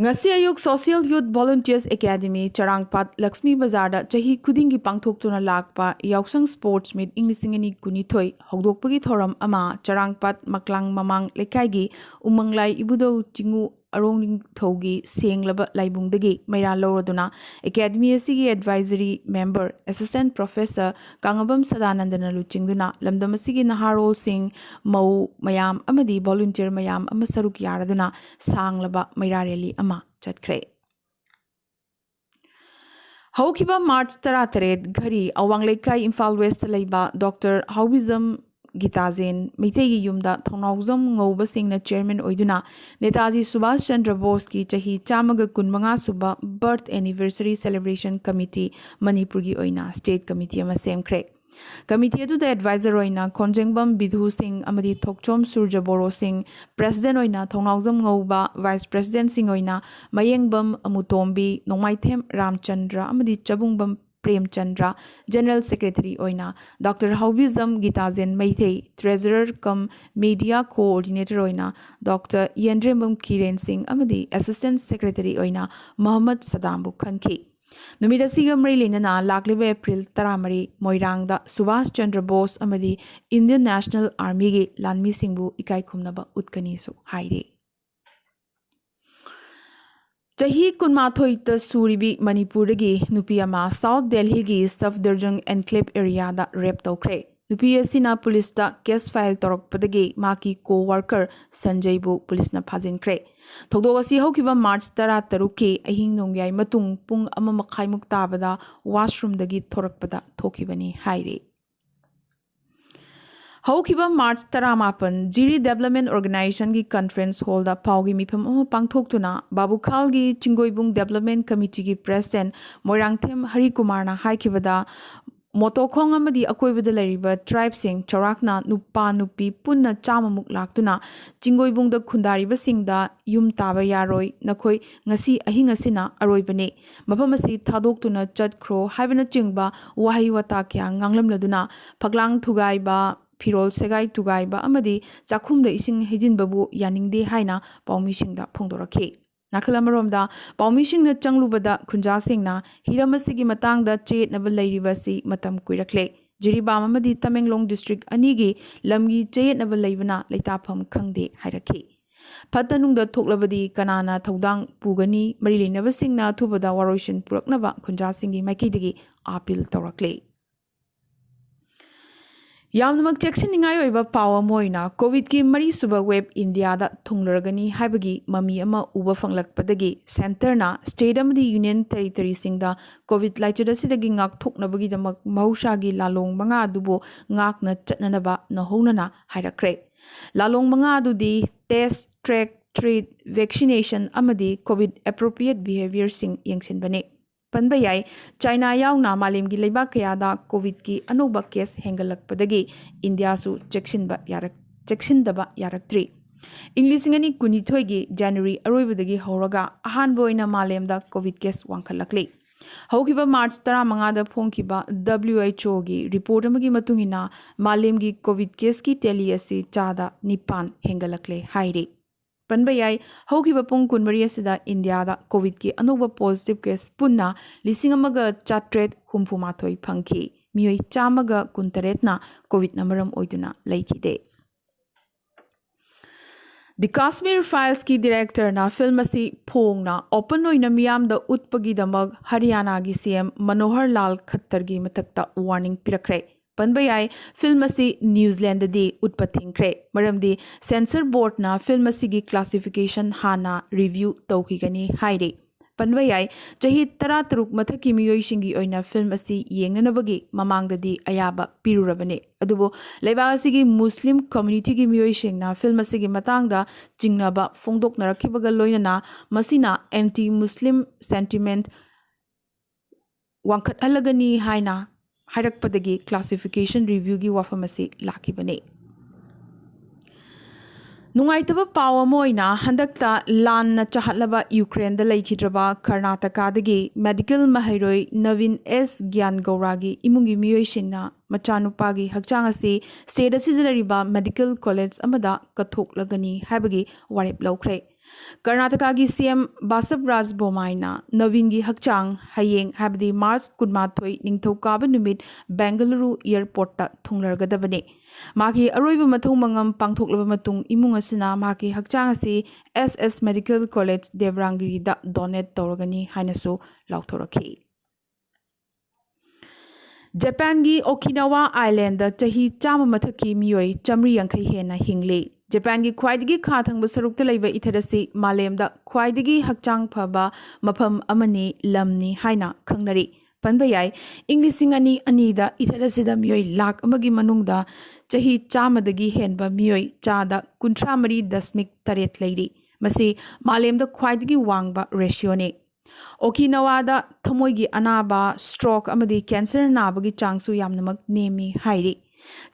ꯉꯁꯤ ꯑꯌꯨꯛ Social Youth Volunteers Academy ꯆꯔꯥꯡꯄꯥꯠ ꯂꯛꯁꯃꯤ ꯕꯖꯥꯔꯗ ꯆꯍꯤ ꯈꯨꯗꯤꯡꯒꯤ ꯄꯥꯡꯊꯣꯛꯇꯨꯅ ꯂꯥꯛꯄ ꯌꯥꯎꯁꯪ Sports Meet ꯏꯪ ꯂꯤꯁꯤꯡ ꯑꯅꯤ ꯀꯨꯟꯅꯤꯊꯣꯏ ꯍꯧꯗꯣꯛꯄꯒꯤ ꯊꯧꯔꯝ ꯑꯃ ꯆꯔꯥꯡꯄꯥꯠ ꯃꯀ꯭ꯂꯥꯡ ꯃꯃꯥꯡ ꯂꯩꯀꯥꯏꯒꯤ ꯎꯃꯪꯂꯥꯏ ꯏꯕꯨꯙꯧ ꯆꯤꯡꯉꯨ ꯑꯔꯣꯡ ꯅꯤꯡꯊꯧꯒꯤ ꯁꯦꯡꯂꯕ ꯂꯥꯏꯕꯨꯡꯗꯒꯤ ꯃꯩꯔꯥ ꯂꯧꯔꯗꯨꯅ Academy ꯑꯁꯤꯒꯤ Advisory Member Assistant Professor ꯀꯥꯉꯕꯝ ꯁꯗꯥꯅꯟꯗꯅ ꯂꯨꯆꯤꯡꯗꯨꯅ ꯂꯝꯗꯝ ꯑꯁꯤꯒꯤ ꯅꯍꯥꯔꯣꯜꯁꯤꯡ, ꯃꯧ ꯃꯌꯥꯝ ꯑꯃꯗꯤ volunteer ꯃꯌꯥꯝ ꯑꯃ ꯁꯔꯨꯛ ꯌꯥꯔꯗꯨꯅ ꯁꯥꯡꯂꯕ ꯃꯩꯔꯥ rally ꯑꯃ ꯆꯠꯈ꯭ꯔꯦ꯫ ꯍꯧꯈꯤꯕ March ꯇꯔꯥꯇꯔꯦꯠ ꯘꯔꯤ ꯑꯋꯥꯡ ꯂꯩꯀꯥꯏ ꯏꯝꯐꯥꯜ Westꯇ ꯂꯩꯕ Doctor ꯍꯥꯎꯕꯤꯖꯝ ꯒꯤꯇꯥꯖꯦꯟ ꯃꯩꯇꯩꯒꯤ ꯌꯨꯝꯗ ꯊꯧꯅꯥꯎꯖꯝ ꯉꯧꯕꯁꯤꯡꯅ chairman ꯑꯣꯏꯗꯨꯅ ꯅꯦꯇꯥꯖꯤ ꯁꯨꯚꯥꯁ ꯆꯟꯗ꯭ꯔ ꯕꯣꯁꯀꯤ ꯆꯍꯤ ꯆꯥꯝꯃꯒ ꯀꯨꯟꯃꯉꯥ ꯁꯨꯕ birth anniversary celebration committee ꯃꯅꯤꯄꯨꯔꯒꯤ ꯑꯣꯏꯅ state committee ꯑꯃ ꯁꯦꯝꯈ꯭ꯔꯦ꯫ Committee ꯑꯗꯨꯗ advisor ꯑꯣꯏꯅ ꯈꯣꯟꯖꯦꯡꯕꯝ ꯕꯤꯙꯨ ꯁꯤꯡ ꯑꯃꯗꯤ ꯊꯣꯛꯆꯣꯝ ꯁꯨꯔꯖ ꯕꯣꯔꯣ ꯁꯤꯡ, president ꯑꯣꯏꯅ ꯊꯧꯅꯥꯎꯖꯝ ꯉꯧꯕ, vice presidentꯁꯤꯡ ꯑꯣꯏꯅ ꯃꯌꯦꯡꯕꯝ ꯑꯃꯨꯇꯣꯝꯕꯤ, ꯅꯣꯡꯃꯥꯏꯊꯦꯝ ꯔꯥꯝꯆꯟꯗ꯭ꯔ ꯑꯃꯗꯤ ꯆꯕꯨꯡꯕꯝ ꯄ꯭ꯔꯦꯝꯆꯟꯗ꯭ꯔ, general secretary ꯑꯣꯏꯅ Doctor ꯍꯥꯎꯕꯤꯖꯝ ꯒꯤꯇꯥꯖꯦꯟ Meitei, treasurer cum media coordinator ꯑꯣꯏꯅ Doctor ꯌꯦꯟꯗ꯭ꯔꯦꯝꯕꯝ ꯀꯤꯔꯦꯟ ꯁꯤꯡ ꯑꯃꯗꯤ assistant secretary ꯑꯣꯏꯅ ꯃꯣꯍꯝꯃꯗ ꯁꯗꯥꯝꯕꯨ ꯈꯟꯈꯤ꯫ ꯅꯨꯃꯤꯠ ꯑꯁꯤꯒ ꯃꯔꯤ ꯂꯩꯅꯅ ꯂꯥꯛꯂꯤꯕ April ꯇꯔꯥꯃꯔꯤ ꯃꯣꯏꯔꯥꯡꯗ ꯁꯨꯚꯥꯁ ꯆꯟꯗ꯭ꯔ ꯕꯣꯁ ꯑꯃꯗꯤ Indian National Armyꯒꯤ ꯂꯥꯟꯃꯤꯁꯤꯡꯕꯨ ꯏꯀꯥꯏ ꯈꯨꯝꯅꯕ ꯎꯠꯀꯅꯤꯁꯨ ꯍꯥꯏꯔꯤ꯫ ꯆꯍꯤ ꯀꯨꯟꯃꯥꯊꯣꯏꯇ ꯁꯨꯔꯤꯕꯤ ꯃꯅꯤꯄꯨꯔꯗꯒꯤ ꯅꯨꯄꯤ ꯑꯃ South Delhiꯒꯤ Safdarjung Enclave areaꯗ rape ꯇꯧꯈ꯭ꯔꯦ꯫ ꯅꯨꯄꯤ ꯑꯁꯤꯅ ꯄꯨꯂꯤꯁꯇ case file ꯇꯧꯔꯛꯄꯗꯒꯤ ꯃꯍꯥꯛꯀꯤ co-worker ꯁꯟꯖꯩꯕꯨ ꯄꯨꯂꯤꯁꯅ ꯐꯥꯖꯤꯟꯈ꯭ꯔꯦ꯫ ꯊꯧꯗꯣꯛ ꯑꯁꯤ ꯍꯧꯈꯤꯕ March ꯇꯔꯥꯇꯔꯨꯛꯀꯤ ꯑꯍꯤꯡ ꯅꯣꯡꯌꯥꯏ ꯃꯇꯨꯡ ꯄꯨꯡ ꯑꯃ ꯃꯈꯥꯏꯃꯨꯛ ꯇꯥꯕꯗ washroomꯗꯒꯤ ꯊꯣꯔꯛꯄꯗ ꯊꯣꯛꯈꯤꯕꯅꯤ ꯍꯥꯏꯔꯤ꯫ ꯍꯧꯈꯤꯕ March ꯇꯔꯥꯃꯥꯄꯟ ꯖꯤꯔꯤ Development Organizationꯒꯤ conference hallꯗ ꯄꯥꯎꯒꯤ ꯃꯤꯐꯝ ꯑꯃ ꯄꯥꯡꯊꯣꯛꯇꯨꯅ ꯕꯥꯕꯨꯈꯥꯜꯒꯤ ꯆꯤꯡꯒꯣꯏꯕꯨꯡ Development Committeeꯒꯤ president ꯃꯣꯏꯔꯥꯡꯊꯦꯝ ꯍꯔꯤꯀꯨꯃꯥꯔꯅ ꯍꯥꯏꯈꯤꯕꯗ, ꯃꯣꯇꯣꯈꯣꯡ ꯑꯃꯗꯤ ꯑꯀꯣꯏꯕꯗ ꯂꯩꯔꯤꯕ tribeꯁꯤꯡ ꯆꯥꯎꯔꯥꯛꯅ ꯅꯨꯄꯥ ꯅꯨꯄꯤ ꯄꯨꯟꯅ ꯆꯥꯝꯃꯃꯨꯛ ꯂꯥꯛꯇꯨꯅ ꯆꯤꯡꯒꯣꯏꯕꯨꯡꯗ ꯈꯨꯟꯗꯥꯔꯤꯕꯁꯤꯡꯗ "ꯌꯨꯝ ꯇꯥꯕ ꯌꯥꯔꯣꯏ, ꯅꯈꯣꯏ ꯉꯁꯤ ꯑꯍꯤꯡ ꯑꯁꯤꯅ ꯑꯔꯣꯏꯕꯅꯤ, ꯃꯐꯝ ꯑꯁꯤ ꯊꯥꯗꯣꯛꯇꯨꯅ ꯆꯠꯈ꯭ꯔꯣ" ꯍꯥꯏꯕꯅꯆꯤꯡꯕ ꯋꯥꯍꯩ ꯋꯥꯇꯥ ꯀꯌꯥ ꯉꯥꯡꯂꯝꯂꯗꯨꯅ ꯐꯛꯂꯥꯡ ꯊꯨꯒꯥꯏꯕ, ꯐꯤꯔꯣꯜ ꯁꯦꯒꯥꯏ ꯇꯨꯒꯥꯏꯕ ꯑꯃꯗꯤ ꯆꯥꯛꯈꯨꯝꯗ ꯏꯁꯤꯡ ꯍꯩꯖꯤꯟꯕꯕꯨ ꯌꯥꯅꯤꯡꯗꯦ ꯍꯥꯏꯅ ꯄꯥꯎꯃꯤꯁꯤꯡꯗ ꯐꯣꯡꯗꯣꯔꯛꯈꯤ꯫ ꯅꯥꯀꯜ ꯑꯃꯔꯣꯝꯗ, ꯄꯥꯎꯃꯤꯁꯤꯡꯅ ꯆꯪꯂꯨꯕꯗ ꯈꯨꯟꯖꯥꯁꯤꯡꯅ ꯍꯤꯔꯝ ꯑꯁꯤꯒꯤ ꯃꯇꯥꯡꯗ ꯆꯌꯦꯠꯅꯕ ꯂꯩꯔꯤꯕ ꯑꯁꯤ ꯃꯇꯝ ꯀꯨꯏꯔꯛꯂꯦ꯫ ꯖꯤꯔꯤꯕꯥꯝ ꯑꯃꯗꯤ ꯇꯃꯦꯡꯂꯣꯡ district ꯑꯅꯤꯒꯤ ꯂꯝꯒꯤ ꯆꯌꯦꯠꯅꯕ ꯂꯩꯕꯅ ꯂꯩꯇꯥꯐꯝ ꯈꯪꯗꯦ ꯍꯥꯏꯔꯛꯈꯤ꯫ ꯐꯠꯇ ꯅꯨꯡꯗ ꯊꯣꯛꯂꯕꯗꯤ ꯀꯅꯥꯅ ꯊꯧꯗꯥꯡ ꯄꯨꯒꯅꯤ? ꯃꯔꯤ ꯂꯩꯅꯕꯁꯤꯡꯅ ꯑꯊꯨꯕꯗ ꯋꯥꯔꯣꯏꯁꯤꯟ ꯄꯨꯔꯛꯅꯕ ꯈꯨꯟꯖꯥꯁꯤꯡꯒꯤ ꯃꯥꯏꯀꯩꯗꯒꯤ ꯑꯥꯄꯤꯜ ꯇꯧꯔꯛꯂꯦ꯫ ꯌꯥꯝꯅꯃꯛ ꯆꯦꯛꯁꯤꯟꯅꯤꯡꯉꯥꯏ ꯑꯣꯏꯕ ꯄꯥꯎ ꯑꯃ ꯑꯣꯏꯅ, COVID-ꯀꯤ ꯃꯔꯤꯁꯨꯕ wave ꯏꯟꯗꯤꯌꯥꯗ ꯊꯨꯡꯂꯔꯒꯅꯤ ꯍꯥꯏꯕꯒꯤ ꯃꯃꯤ ꯑꯃ ꯎꯕ ꯐꯪꯂꯛꯄꯗꯒꯤ centreꯅ state ꯑꯃꯗꯤ union territoryꯁꯤꯡꯗ COVID ꯂꯥꯏꯆꯠ ꯑꯁꯤꯗꯒꯤ ꯉꯥꯛꯊꯣꯛꯅꯕꯒꯤꯗꯃꯛ ꯃꯍꯧꯁꯥꯒꯤ ꯂꯥꯂꯣꯡ ꯃꯉꯥ ꯑꯗꯨꯕꯨ ꯉꯥꯛꯅ ꯆꯠꯅꯅꯕ ꯅꯧꯍꯧꯅꯅ ꯍꯥꯏꯔꯛꯈ꯭ꯔꯦ꯫ ꯂꯥꯂꯣꯡ ꯃꯉꯥ ꯑꯗꯨꯗꯤ test, track, treat, vaccination ꯑꯃꯗꯤ COVID appropriate behaviourꯁꯤꯡ ꯌꯦꯡꯁꯤꯟꯕꯅꯤ꯫ ꯄꯟꯕ ꯌꯥꯏ, ꯆꯥꯏꯅꯥ ꯌꯥꯎꯅ ꯃꯥꯂꯦꯝꯒꯤ ꯂꯩꯕꯥꯛ ꯀꯌꯥꯗ COVID-ꯀꯤ ꯑꯅꯧꯕ case ꯍꯦꯟꯒꯠꯂꯛꯄꯗꯒꯤ ꯏꯟꯗꯤꯌꯥꯁꯨ ꯆꯦꯛꯁꯤꯟꯕ ꯌꯥꯔꯛ-, ꯆꯦꯛꯁꯤꯟꯗꯕ ꯌꯥꯔꯛꯇ꯭ꯔꯤ꯫ ꯏꯪ ꯂꯤꯁꯤꯡ ꯑꯅꯤ ꯀꯨꯟꯅꯤꯊꯣꯏꯒꯤ January ꯑꯔꯣꯏꯕꯗꯒꯤ ꯍꯧꯔꯒ ꯑꯍꯥꯟꯕ ꯑꯣꯏꯅ ꯃꯥꯂꯦꯝꯗ COVID case ꯋꯥꯡꯈꯠꯂꯛꯂꯤ꯫ ꯍꯧꯈꯤꯕ March ꯇꯔꯥꯃꯉꯥꯗ ꯐꯣꯡꯈꯤꯕ WHOꯒꯤ report ꯑꯃꯒꯤ ꯃꯇꯨꯡ ꯏꯟꯅ, ꯃꯥꯂꯦꯝꯒꯤ COVID caseꯀꯤ tally ꯑꯁꯤ ꯆꯥꯗ ꯅꯤꯄꯥꯟ ꯍꯦꯟꯒꯠꯂꯛꯂꯦ ꯍꯥꯏꯔꯤ꯫ ꯄꯟꯕ ꯌꯥꯏ, ꯍꯧꯈꯤꯕ ꯄꯨꯡ ꯀꯨꯟꯃꯔꯤ ꯑꯁꯤꯗ ꯏꯟꯗꯤꯌꯥꯗ COVIDꯀꯤ ꯑꯅꯧꯕ positive case ꯄꯨꯟꯅ ꯂꯤꯁꯤꯡ ꯑꯃꯒ ꯆꯥꯇ꯭ꯔꯦꯠ ꯍꯨꯝꯐꯨ ꯃꯥꯊꯣꯏ ꯐꯪꯈꯤ꯫ ꯃꯤꯑꯣꯏ ꯆꯥꯝꯃꯒ ꯀꯨꯟꯇꯔꯦꯠꯅ COVIDꯅ ꯃꯔꯝ ꯑꯣꯏꯗꯨꯅ ꯂꯩꯈꯤꯗꯦ꯫ The Kashmir Filesꯀꯤ directorꯅ film ꯑꯁꯤ ꯐꯣꯡꯅ open ꯑꯣꯏꯅ ꯃꯤꯌꯥꯝꯗ ꯎꯠꯄꯒꯤꯗꯃꯛ ꯍꯔꯤꯌꯥꯅꯥꯒꯤ CM ꯃꯅꯣꯍꯔ ꯂꯥꯜ ꯈꯠꯇꯔꯒꯤ ꯃꯊꯛꯇ warning ꯄꯤꯔꯛꯈ꯭ꯔꯦ꯫ ꯄꯟꯕ ꯌꯥꯏ, film ꯑꯁꯤ New Zealandꯗꯗꯤ ꯎꯠꯄ ꯊꯤꯡꯈ꯭ꯔꯦ, ꯃꯔꯝꯗꯤ censor boardꯅ film ꯑꯁꯤꯒꯤ classification ꯍꯥꯟꯅ review ꯇꯧꯈꯤꯒꯅꯤ ꯍꯥꯏꯔꯤ꯫ ꯄꯟꯕ ꯌꯥꯏ, ꯆꯍꯤ ꯇꯔꯥꯇꯔꯨꯛ ꯃꯊꯛꯀꯤ ꯃꯤꯑꯣꯏꯁꯤꯡꯒꯤ ꯑꯣꯏꯅ film ꯑꯁꯤ ꯌꯦꯡꯅꯅꯕꯒꯤ ꯃꯃꯥꯡꯗꯗꯤ ꯑꯌꯥꯕ ꯄꯤꯔꯨꯔꯕꯅꯤ, ꯑꯗꯨꯕꯨ ꯂꯩꯕꯥꯛ ꯑꯁꯤꯒꯤ Muslim communityꯒꯤ ꯃꯤꯑꯣꯏꯁꯤꯡꯅ film ꯑꯁꯤꯒꯤ ꯃꯇꯥꯡꯗ ꯆꯤꯡꯅꯕ ꯐꯣꯡꯗꯣꯛꯅꯔꯛꯈꯤꯕꯒ ꯂꯣꯏꯅꯅ ꯃꯁꯤꯅ anti-Muslim sentiment ꯋꯥꯡꯈꯠꯍꯜꯂꯒꯅꯤ ꯍꯥꯏꯅ ꯍꯥꯏꯔꯛꯄꯗꯒꯤ classification reviewꯒꯤ ꯋꯥꯐꯝ ꯑꯁꯤ ꯂꯥꯛꯈꯤꯕꯅꯤ꯫ ꯅꯨꯡꯉꯥꯏꯇꯕ ꯄꯥꯎ ꯑꯃ ꯑꯣꯏꯅ, ꯍꯟꯗꯛꯇ ꯂꯥꯟꯅ ꯆꯥꯍꯠꯂꯕ ꯌꯨꯀ꯭ꯔꯦꯟꯗ ꯂꯩꯈꯤꯗ꯭ꯔꯕ ꯀꯔꯅꯥꯇꯀꯥꯗꯒꯤ medical ꯃꯍꯩꯔꯣꯏ ꯅꯕꯤꯟ ꯑꯦꯁ ꯒ꯭ꯌꯥꯟꯒꯧꯔꯥꯒꯤ ꯏꯃꯨꯡꯒꯤ ꯃꯤꯑꯣꯏꯁꯤꯡꯅ ꯃꯆꯥꯅꯨꯄꯥꯒꯤ ꯍꯛꯆꯥꯡ ꯑꯁꯤ state ꯑꯁꯤꯗ ꯂꯩꯔꯤꯕ medical college ꯑꯃꯗ ꯀꯠꯊꯣꯛꯂꯒꯅꯤ ꯍꯥꯏꯕꯒꯤ ꯋꯥꯔꯦꯞ ꯂꯧꯈ꯭ꯔꯦ꯫ ꯀꯔꯅꯥꯇꯀꯥꯒꯤ C M ꯕꯥꯁꯕ ꯔꯥꯖ ꯕꯣꯃꯥꯏꯅ ꯅꯕꯤꯟꯒꯤ ꯍꯛꯆꯥꯡ ꯍꯌꯦꯡ, ꯍꯥꯏꯕꯗꯤ March ꯀꯨꯟꯃꯥꯊꯣꯏ, ꯅꯤꯡꯊꯧꯀꯥꯕ ꯅꯨꯃꯤꯠ ꯕꯦꯡꯒꯂꯨꯔꯨ airportꯇ ꯊꯨꯡꯂꯔꯒꯗꯕꯅꯤ꯫ ꯃꯍꯥꯛꯀꯤ ꯑꯔꯣꯏꯕ ꯃꯊꯧ ꯃꯉꯝ ꯄꯥꯡꯊꯣꯛꯂꯕ ꯃꯇꯨꯡ, ꯏꯃꯨꯡ ꯑꯁꯤꯅ ꯃꯍꯥꯛꯀꯤ ꯍꯛꯆꯥꯡ ꯑꯁꯤ S S Medical College ꯗꯦꯕ꯭ꯔꯥꯡꯒꯤꯔꯤꯗ donate ꯇꯧꯔꯒꯅꯤ ꯍꯥꯏꯅꯁꯨ ꯂꯥꯎꯊꯣꯔꯛꯈꯤ꯫ ꯖꯄꯥꯟꯒꯤ ꯑꯣꯀꯤꯅꯥꯋꯥ islandꯗ ꯆꯍꯤ ꯆꯥꯝꯃ ꯃꯊꯛꯀꯤ ꯃꯤꯑꯣꯏ ꯆꯥꯃꯔꯤ ꯌꯥꯡꯈꯩ ꯍꯦꯟꯅ ꯍꯤꯡꯂꯤ꯫ ꯖꯄꯥꯟꯒꯤ ꯈ꯭ꯋꯥꯏꯗꯒꯤ ꯈꯥ ꯊꯪꯕ ꯁꯔꯨꯛꯇ ꯂꯩꯕ ꯏꯊꯠ ꯑꯁꯤ ꯃꯥꯂꯦꯝꯗ ꯈ꯭ꯋꯥꯏꯗꯒꯤ ꯍꯛꯆꯥꯡ ꯐꯕ ꯃꯐꯝ ꯑꯃꯅꯤ, ꯂꯝꯅꯤ ꯍꯥꯏꯅ ꯈꯪꯅꯔꯤ꯫ ꯄꯟꯕ ꯌꯥꯏ, ꯏꯪ ꯂꯤꯁꯤꯡ ꯑꯅꯤ ꯑꯅꯤꯗ ꯏꯊꯠ ꯑꯁꯤꯗ ꯃꯤꯑꯣꯏ ꯂꯥꯈ ꯑꯃꯒꯤ ꯃꯅꯨꯡꯗ ꯆꯍꯤ ꯆꯥꯝꯃꯗꯒꯤ ꯍꯦꯟꯕ ꯃꯤꯑꯣꯏ ꯆꯥꯗ ꯀꯨꯟꯊ꯭ꯔꯥ ꯃꯔꯤ ꯗꯁꯃꯤꯛ ꯇꯔꯦꯠ ꯂꯩꯔꯤ꯫ ꯃꯁꯤ ꯃꯥꯂꯦꯝꯗ ꯈ꯭ꯋꯥꯏꯗꯒꯤ ꯋꯥꯡꯕ ratioꯅꯤ꯫ ꯑꯣꯀꯤꯅꯥꯋꯥꯗ ꯊꯃꯣꯏꯒꯤ ꯑꯅꯥꯕ, stroke ꯑꯃꯗꯤ cancer ꯅꯥꯕꯒꯤ ꯆꯥꯡꯁꯨ ꯌꯥꯝꯅꯃꯛ ꯅꯦꯝꯃꯤ ꯍꯥꯏꯔꯤ꯫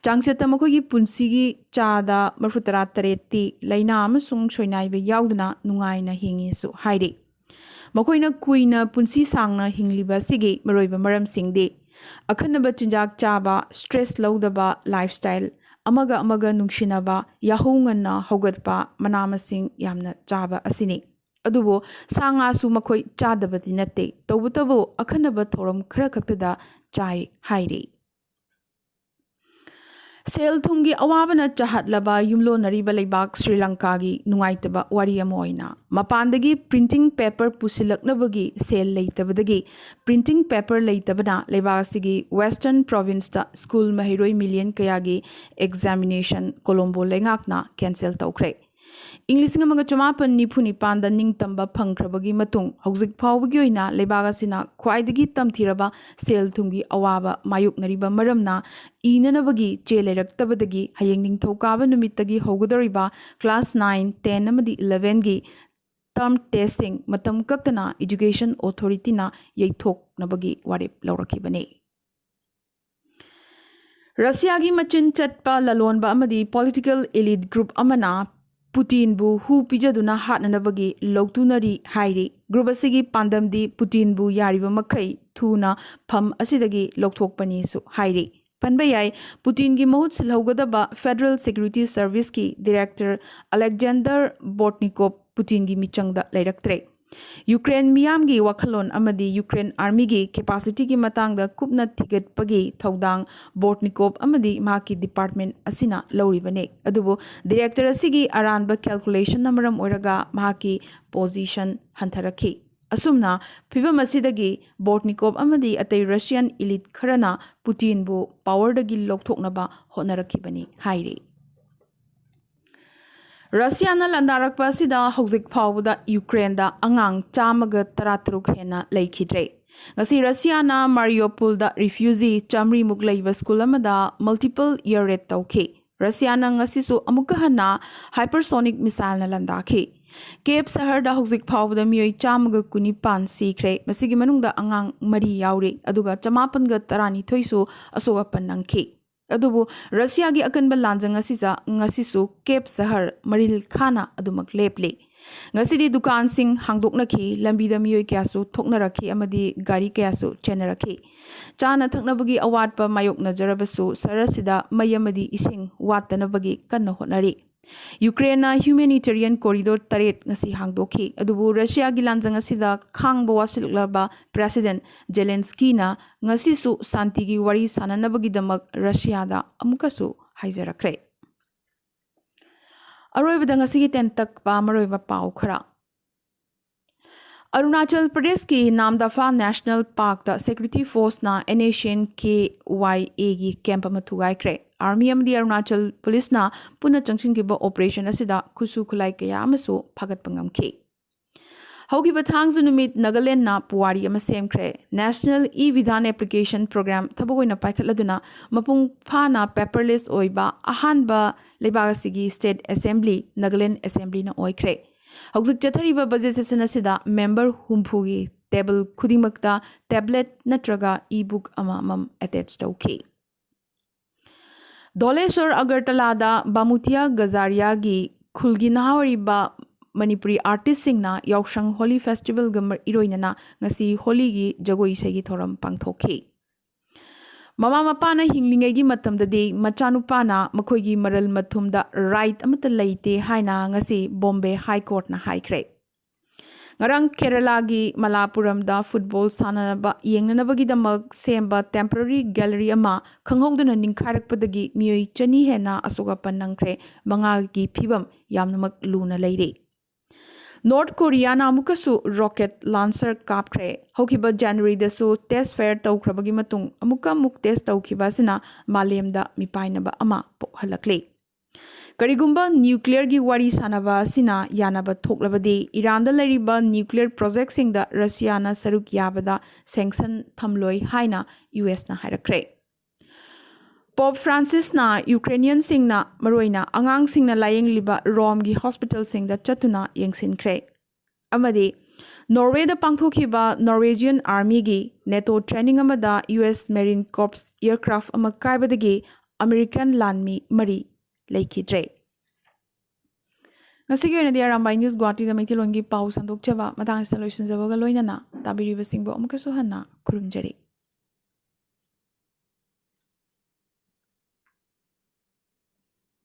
ꯆꯥꯡꯆꯠꯇ ꯃꯈꯣꯏꯒꯤ ꯄꯨꯟꯁꯤꯒꯤ ꯆꯥꯗ ꯃꯔꯤꯐꯨꯇꯔꯥ ꯇꯔꯦꯠꯇꯤ ꯂꯥꯏꯅꯥ ꯑꯃꯁꯨꯡ ꯁꯣꯏꯅꯥꯏꯕ ꯌꯥꯎꯗꯅ ꯅꯨꯡꯉꯥꯏꯅ ꯍꯤꯡꯉꯤꯁꯨ ꯍꯥꯏꯔꯤ꯫ ꯃꯈꯣꯏꯅ ꯀꯨꯏꯅ ꯄꯨꯟꯁꯤ ꯁꯥꯡꯅ ꯍꯤꯡꯂꯤꯕ ꯑꯁꯤꯒꯤ ꯃꯔꯨꯑꯣꯏꯕ ꯃꯔꯝꯁꯤꯡꯗꯤ ꯑꯈꯟꯅꯕ ꯆꯤꯟꯖꯥꯛ ꯆꯥꯕ, stress ꯂꯧꯗꯕ lifestyle, ꯑꯃꯒ ꯑꯃꯒ ꯅꯨꯡꯁꯤꯅꯕ, ꯌꯥꯍꯧ ꯉꯟꯅ ꯍꯧꯒꯠꯄ, ꯃꯅꯥ ꯃꯁꯤꯡ ꯌꯥꯝꯅ ꯆꯥꯕ ꯑꯁꯤꯅꯤ꯫ ꯑꯗꯨꯕꯨ ꯁꯥ ꯉꯥꯁꯨ ꯃꯈꯣꯏ ꯆꯥꯗꯕꯗꯤ ꯅꯠꯇꯦ, ꯇꯧꯕꯇꯕꯨ ꯑꯈꯟꯅꯕ ꯊꯧꯔꯝ ꯈꯔ ꯈꯛꯇꯗ ꯆꯥꯏ ꯍꯥꯏꯔꯤ꯫ ꯁꯦꯜ ꯊꯨꯝꯒꯤ ꯑꯋꯥꯕꯅ ꯆꯥꯍꯠꯂꯕ ꯌꯨꯝꯂꯣꯟꯅꯔꯤꯕ ꯂꯩꯕꯥꯛ ꯁ꯭ꯔꯤ ꯂꯪꯀꯥꯒꯤ ꯅꯨꯡꯉꯥꯏꯇꯕ ꯋꯥꯔꯤ ꯑꯃ ꯑꯣꯏꯅ, ꯃꯄꯥꯟꯗꯒꯤ printing paper ꯄꯨꯁꯤꯜꯂꯛꯅꯕꯒꯤ ꯁꯦꯜ ꯂꯩꯇꯕꯗꯒꯤ printing paper ꯂꯩꯇꯕꯅ ꯂꯩꯕꯥꯛ ꯑꯁꯤꯒꯤ western provinceꯇ school ꯃꯍꯩꯔꯣꯏ million ꯀꯌꯥꯒꯤ examination Colombo ꯂꯩꯉꯥꯛꯅ cancel ꯇꯧꯈ꯭ꯔꯦ꯫ ꯏꯪ ꯂꯤꯁꯤꯡ ꯑꯃꯒ ꯆꯃꯥꯄꯟ ꯅꯤꯐꯨ ꯅꯤꯄꯥꯟꯗ ꯅꯤꯡꯇꯝꯕ ꯐꯪꯈ꯭ꯔꯕꯒꯤ ꯃꯇꯨꯡ, ꯍꯧꯖꯤꯛ ꯐꯥꯎꯕꯒꯤ ꯑꯣꯏꯅ ꯂꯩꯕꯥꯛ ꯑꯁꯤꯅ ꯈ꯭ꯋꯥꯏꯗꯒꯤ ꯇꯝꯊꯤꯔꯕ ꯁꯦꯜ ꯊꯨꯝꯒꯤ ꯑꯋꯥꯕ ꯃꯥꯌꯣꯛꯅꯔꯤꯕ ꯃꯔꯝꯅ, ꯏꯅꯅꯕꯒꯤ ꯆꯦ ꯂꯩꯔꯛꯇꯕꯗꯒꯤ ꯍꯌꯦꯡ ꯅꯤꯡꯊꯧꯀꯥꯕ ꯅꯨꯃꯤꯠꯇꯒꯤ ꯍꯧꯒꯗꯧꯔꯤꯕ class nine, ten ꯑꯃꯗꯤ elevenꯒꯤ term testꯁꯤꯡ ꯃꯇꯝ ꯀꯛꯇꯅ Education Authorityꯅ ꯌꯩꯊꯣꯛꯅꯕꯒꯤ ꯋꯥꯔꯦꯞ ꯂꯧꯔꯛꯈꯤꯕꯅꯤ꯫ ꯔꯁꯤꯌꯥꯒꯤ ꯃꯆꯤꯟ ꯆꯠꯄ ꯂꯂꯣꯟꯕ ꯑꯃꯗꯤ political elite group ꯑꯃꯅ ꯄꯨꯇꯤꯟꯕꯨ ꯍꯨ ꯄꯤꯖꯗꯨꯅ ꯍꯥꯠꯅꯅꯕꯒꯤ ꯂꯧꯇꯨꯅꯔꯤ ꯍꯥꯏꯔꯤ꯫ Group ꯑꯁꯤꯒꯤ ꯄꯥꯟꯗꯝꯗꯤ ꯄꯨꯇꯤꯟꯕꯨ ꯌꯥꯔꯤꯕ ꯃꯈꯩ ꯊꯨꯅ ꯐꯝ ꯑꯁꯤꯗꯒꯤ ꯂꯧꯊꯣꯛꯄꯅꯤꯁꯨ ꯍꯥꯏꯔꯤ꯫ ꯄꯟꯕ ꯌꯥꯏ, ꯄꯨꯇꯤꯟꯒꯤ ꯃꯍꯨꯠ ꯁꯤꯜꯍꯧꯒꯗꯕ Federal Security Serviceꯀꯤ Director Alexander Bortnikov ꯄꯨꯇꯤꯟꯒꯤ ꯃꯤꯆꯪꯗ ꯂꯩꯔꯛꯇ꯭ꯔꯦ꯫ ꯌꯨꯀ꯭ꯔꯦꯟ ꯃꯤꯌꯥꯝꯒꯤ ꯋꯥꯈꯜꯂꯣꯟ ꯑꯃꯗꯤ ꯌꯨꯀ꯭ꯔꯦꯟ armyꯒꯤ capacityꯒꯤ ꯃꯇꯥꯡꯗ ꯀꯨꯞꯅ ꯊꯤꯒꯠꯄꯒꯤ ꯊꯧꯗꯥꯡ ꯕꯣꯔꯠꯅꯤꯀꯣꯞ ꯑꯃꯗꯤ ꯃꯍꯥꯛꯀꯤ department ꯑꯁꯤꯅ ꯂꯧꯔꯤꯕꯅꯤ꯫ ꯑꯗꯨꯕꯨ director ꯑꯁꯤꯒꯤ ꯑꯔꯥꯟꯕ calculationꯅ ꯃꯔꯝ ꯑꯣꯏꯔꯒ ꯃꯍꯥꯛꯀꯤ position ꯍꯟꯊꯔꯛꯈꯤ꯫ ꯑꯁꯨꯝꯅ ꯐꯤꯚꯝ ꯑꯁꯤꯗꯒꯤ ꯕꯣꯔꯠꯅꯤꯀꯣꯞ ꯑꯃꯗꯤ ꯑꯇꯩ Russian elite ꯈꯔꯅ ꯄꯨꯇꯤꯟꯕꯨ powerꯗꯒꯤ ꯂꯧꯊꯣꯛꯅꯕ ꯍꯣꯠꯅꯔꯛꯈꯤꯕꯅꯤ ꯍꯥꯏꯔꯤ꯫ ꯔꯁꯤꯌꯥꯅ ꯂꯥꯟꯗꯥꯔꯛꯄ ꯑꯁꯤꯗ ꯍꯧꯖꯤꯛ ꯐꯥꯎꯕꯗ ꯌꯨꯀ꯭ꯔꯦꯟꯗ ꯑꯉꯥꯡ ꯆꯥꯝꯃꯒ ꯇꯔꯥꯇꯔꯨꯛ ꯍꯦꯟꯅ ꯂꯩꯈꯤꯗ꯭ꯔꯦ꯫ ꯉꯁꯤ ꯔꯁꯤꯌꯥꯅ ꯃꯥꯔꯤꯌꯣꯄꯨꯜꯗ refugee ꯆꯥꯃꯔꯤꯃꯨꯛ ꯂꯩꯕ school ꯑꯃꯗ multiple air raid ꯇꯧꯈꯤ꯫ ꯔꯁꯤꯌꯥꯅ ꯉꯁꯤꯁꯨ ꯑꯃꯨꯛꯀ ꯍꯟꯅ hypersonic missileꯅ ꯂꯥꯟꯗꯥꯈꯤ꯫ ꯀꯦꯞ ꯁꯍꯔꯗ ꯍꯧꯖꯤꯛ ꯐꯥꯎꯕꯗ ꯃꯤꯑꯣꯏ ꯆꯥꯝꯃꯒ ꯀꯨꯟꯅꯤꯄꯥꯟ ꯁꯤꯈ꯭ꯔꯦ꯫ ꯃꯁꯤꯒꯤ ꯃꯅꯨꯡꯗ ꯑꯉꯥꯡ ꯃꯔꯤ ꯌꯥꯎꯔꯤ, ꯑꯗꯨꯒ ꯆꯃꯥꯄꯟꯒ ꯇꯔꯥꯅꯤꯊꯣꯏꯁꯨ ꯑꯁꯣꯛ ꯑꯄꯟ ꯅꯪꯈꯤ꯫ ꯑꯗꯨꯕꯨ ꯔꯁꯤꯌꯥꯒꯤ ꯑꯀꯟꯕ ꯂꯥꯟꯖꯪ ꯑꯁꯤꯗ ꯉꯁꯤꯁꯨ ꯀꯦꯞ ꯁꯍꯔ ꯃꯔꯤꯜ ꯈꯥꯅ ꯑꯗꯨꯃꯛ ꯂꯦꯞꯂꯤ꯫ ꯉꯁꯤꯗꯤ ꯗꯨꯀꯥꯟꯁꯤꯡ ꯍꯥꯡꯗꯣꯛꯅꯈꯤ, ꯂꯝꯕꯤꯗ ꯃꯤꯑꯣꯏ ꯀꯌꯥꯁꯨ ꯊꯣꯛꯅꯔꯛꯈꯤ ꯑꯃꯗꯤ ꯒꯥꯔꯤ ꯀꯌꯥꯁꯨ ꯆꯦꯟꯅꯔꯛꯈꯤ꯫ ꯆꯥꯅ ꯊꯛꯅꯕꯒꯤ ꯑꯋꯥꯠꯄ ꯃꯥꯌꯣꯛꯅꯖꯔꯕꯁꯨ ꯁꯍꯔ ꯑꯁꯤꯗ ꯃꯩ ꯑꯃꯗꯤ ꯏꯁꯤꯡ ꯋꯥꯠꯇꯅꯕꯒꯤ ꯀꯟꯅ ꯍꯣꯠꯅꯔꯤ꯫ ꯌꯨꯀ꯭ꯔꯦꯟꯅ humanitarian corridor ꯇꯔꯦꯠ ꯉꯁꯤ ꯍꯥꯡꯗꯣꯛꯈꯤ꯫ ꯑꯗꯨꯕꯨ ꯔꯁꯤꯌꯥꯒꯤ ꯂꯥꯟꯖꯪ ꯑꯁꯤꯗ ꯈꯥꯡꯕ ꯋꯥꯁꯤꯜꯂꯛꯂꯕ President ꯖꯦꯂꯦꯟꯁꯀꯤꯅ ꯉꯁꯤꯁꯨ ꯁꯥꯟꯇꯤꯒꯤ ꯋꯥꯔꯤ ꯁꯥꯟꯅꯅꯕꯒꯤꯗꯃꯛ ꯔꯁꯤꯌꯥꯗ ꯑꯃꯨꯛꯀꯁꯨ ꯍꯥꯏꯖꯔꯛꯈ꯭ꯔꯦ꯫ ꯑꯔꯣꯏꯕꯗ ꯉꯁꯤꯒꯤ ꯇꯦꯟꯇꯛꯄ ꯃꯔꯨꯑꯣꯏꯕ ꯄꯥꯎ ꯈꯔ꯫ ꯑꯔꯨꯅꯥꯆꯜ ꯄ꯭ꯔꯗꯦꯁꯀꯤ ꯅꯥꯝꯗꯐꯥ National Parkꯇ security forceꯅ NSCN-K Y Aꯒꯤ camp ꯑꯃ ꯊꯨꯒꯥꯏꯈ꯭ꯔꯦ꯫ Army ꯑꯃꯗꯤ ꯑꯔꯨꯅꯥꯆꯜ ꯄꯨꯂꯤꯁꯅ ꯄꯨꯟꯅ ꯆꯪꯁꯤꯟꯈꯤꯕ operation ꯑꯁꯤꯗ ꯈꯨꯠꯁꯨ ꯈꯨꯠꯂꯥꯏ ꯀꯌꯥ ꯑꯃꯁꯨ ꯐꯥꯒꯠꯄ ꯉꯝꯈꯤ꯫ ꯍꯧꯈꯤꯕ ꯊꯥꯡꯖ ꯅꯨꯃꯤꯠ ꯅꯥꯒꯥꯂꯦꯟꯗꯅ ꯄꯨꯋꯥꯔꯤ ꯑꯃ ꯁꯦꯝꯈ꯭ꯔꯦ꯫ National E-Vidhan Application Program ꯊꯕꯛ ꯑꯣꯏꯅ ꯄꯥꯏꯈꯠꯂꯗꯨꯅ ꯃꯄꯨꯡ ꯐꯥꯅ paperless ꯑꯣꯏꯕ ꯑꯍꯥꯟꯕ ꯂꯩꯕꯥꯛ ꯑꯁꯤꯒꯤ state assembly ꯅꯥꯒꯥꯂꯦꯟ assemblyꯅ ꯑꯣꯏꯈ꯭ꯔꯦ꯫ ꯍꯧꯖꯤꯛ ꯆꯠꯊꯔꯤꯕ budget session ꯑꯁꯤꯗ member ꯍꯨꯝꯐꯨꯒꯤ table ꯈꯨꯗꯤꯡꯃꯛꯇ tablet ꯅꯠꯇ꯭ꯔꯒ e-book ꯑꯃꯃꯝ attach ꯇꯧꯈꯤ꯫ ꯗꯣꯂꯦꯁꯣꯔ ꯑꯒꯔꯇꯂꯥꯗ ꯕꯥꯃꯨꯇꯤꯌꯥ ꯒꯖꯥꯔꯤꯌꯥꯒꯤ ꯈꯨꯜꯒꯤ ꯅꯍꯥ ꯑꯣꯏꯔꯤꯕ ꯃꯅꯤꯄꯨꯔꯤ ꯑꯥꯔꯇꯤꯁꯁꯤꯡꯅ ꯌꯥꯎꯁꯪ ꯍꯣꯂꯤ ꯐꯦꯁꯇꯤꯚꯦꯜꯒ ꯃ- ꯏꯔꯣꯏꯅꯅ ꯉꯁꯤ ꯍꯣꯂꯤꯒꯤ ꯖꯒꯣꯏ ꯏꯁꯩꯒꯤ ꯊꯧꯔꯝ ꯄꯥꯡꯊꯣꯛꯈꯤ꯫ ꯃꯃꯥ ꯃꯄꯥꯅ ꯍꯤꯡꯂꯤꯉꯩꯒꯤ ꯃꯇꯝꯗꯗꯤ ꯃꯆꯥꯅꯨꯄꯥꯅ ꯃꯈꯣꯏꯒꯤ ꯃꯔꯜ ꯃꯊꯨꯝꯗ ꯔꯥꯏꯠ ꯑꯃꯠꯇ ꯂꯩꯇꯦ ꯍꯥꯏꯅ ꯉꯁꯤ ꯕꯣꯝꯕꯦ ꯍꯥꯏ ꯀꯣꯔꯠꯅ ꯍꯥꯏꯈ꯭ꯔꯦ꯫ ꯉꯔꯥꯡ ꯀꯦꯔꯂꯥꯒꯤ ꯃꯂꯥꯄꯨꯔꯝꯗ ꯐꯨꯠꯕꯣꯜ ꯁꯥꯟꯅꯅꯕ ꯌꯦꯡꯅꯅꯕꯒꯤꯗꯃꯛ ꯁꯦꯝꯕ ꯇꯦꯝꯄꯔꯔꯤ ꯒꯦꯂꯔꯤ ꯑꯃ ꯈꯪꯍꯧꯗꯅ ꯅꯤꯡꯈꯥꯏꯔꯛꯄꯗꯒꯤ ꯃꯤꯑꯣꯏ ꯆꯅꯤ ꯍꯦꯟꯅ ꯑꯁꯣꯛ ꯑꯄꯟ ꯅꯪꯈ꯭ꯔꯦ꯫ ꯃꯉꯥꯒꯤ ꯐꯤꯕꯝ ꯌꯥꯝꯅꯃꯛ ꯂꯨꯅ ꯂꯩꯔꯤ꯫ ꯅꯣꯔꯠ ꯀꯣꯔꯤꯌꯥꯅ ꯑꯃꯨꯛꯀꯁꯨ ꯔꯣꯀꯦꯠ ꯂꯥꯟꯁꯔ ꯀꯥꯞꯈ꯭ꯔꯦ꯫ ꯍꯧꯈꯤꯕ ꯖꯅꯋꯥꯔꯤꯗꯁꯨ ꯇꯦꯁ ꯐꯥꯌꯔ ꯇꯧꯈ꯭ꯔꯕꯒꯤ ꯃꯇꯨꯡ ꯑꯃꯨꯛꯀ ꯑꯃꯨꯛ ꯇꯦꯁ ꯇꯧꯈꯤꯕ ꯑꯁꯤꯅ ꯃꯥꯂꯦꯝꯗ ꯃꯤꯄꯥꯏꯅꯕ ꯑꯃ ꯄꯣꯛꯍꯜꯂꯛꯂꯤ꯫ ꯀꯔꯤꯒꯨꯝꯕ ꯅ꯭ꯌꯨꯀ꯭ꯂꯤꯌꯔꯒꯤ ꯋꯥꯔꯤ ꯁꯥꯟꯅꯕ ꯑꯁꯤꯅ ꯌꯥꯅꯕ ꯊꯣꯛꯂꯕꯗꯤ, ꯏꯔꯥꯟꯗ ꯂꯩꯔꯤꯕ ꯅ꯭ꯌꯨꯀ꯭ꯂꯤꯌꯔ ꯄ꯭ꯔꯣꯖꯦꯛꯁꯤꯡꯗ ꯔꯁꯤꯌꯥꯅ ꯁꯔꯨꯛ ꯌꯥꯕꯗ ꯁꯦꯡꯁꯟ ꯊꯝꯂꯣꯏ ꯍꯥꯏꯅ ꯌꯨ ꯑꯦꯁꯅ ꯍꯥꯏꯔꯛꯈ꯭ꯔꯦ꯫ ꯄꯣꯞ ꯐ꯭ꯔꯥꯟꯁꯤꯁꯅ ꯌꯨꯀ꯭ꯔꯦꯅꯤꯌꯟꯁꯤꯡꯅ, ꯃꯔꯨꯑꯣꯏꯅ ꯑꯉꯥꯡꯁꯤꯡꯅ ꯂꯥꯌꯦꯡꯂꯤꯕ ꯔꯣꯝꯒꯤ ꯍꯣꯁꯄꯤꯇꯥꯜꯁꯤꯡꯗ ꯆꯠꯇꯨꯅ ꯌꯦꯡꯁꯤꯟꯈ꯭ꯔꯦ꯫ ꯑꯃꯗꯤ ꯅꯣꯔꯋꯦꯗ ꯄꯥꯡꯊꯣꯛꯈꯤꯕ ꯅꯣꯔꯋꯦꯖꯤꯌꯟ ꯑꯥꯔꯃꯤꯒꯤ ꯅꯦꯇꯣ ꯇ꯭ꯔꯦꯅꯤꯡ ꯑꯃꯗ ꯌꯨ ꯑꯦꯁ ꯃꯦꯔꯤꯟ ꯀꯣꯔꯞꯁ ꯑꯦꯌꯔꯀ꯭ꯔꯥꯐ ꯑꯃ ꯀꯥꯏꯕꯗꯒꯤ ꯑꯃꯦꯔꯤꯀꯟ ꯂꯥꯟꯃꯤ ꯃꯔꯤ ꯂꯩꯈꯤꯗ꯭ꯔꯦ꯫ ꯉꯁꯤꯒꯤ ꯑꯣꯏꯅꯗꯤ ꯑꯔꯥꯝꯕꯥꯏ ꯅ꯭ꯌꯨꯁ ꯒꯨꯋꯥꯍꯥꯇꯤꯗ ꯃꯩꯇꯩꯂꯣꯟꯒꯤ ꯄꯥꯎ ꯁꯟꯗꯣꯛꯆꯕ ꯃꯇꯥꯡ ꯑꯁꯤꯗ ꯂꯣꯏꯁꯤꯟꯖꯕꯒ ꯂꯣꯏꯅꯅ ꯇꯥꯕꯤꯔꯤꯕꯁꯤꯡꯕꯨ ꯑꯃꯨꯛꯀꯁꯨ ꯍꯟꯅ ꯈꯨꯔꯨꯝꯖꯔꯤ꯫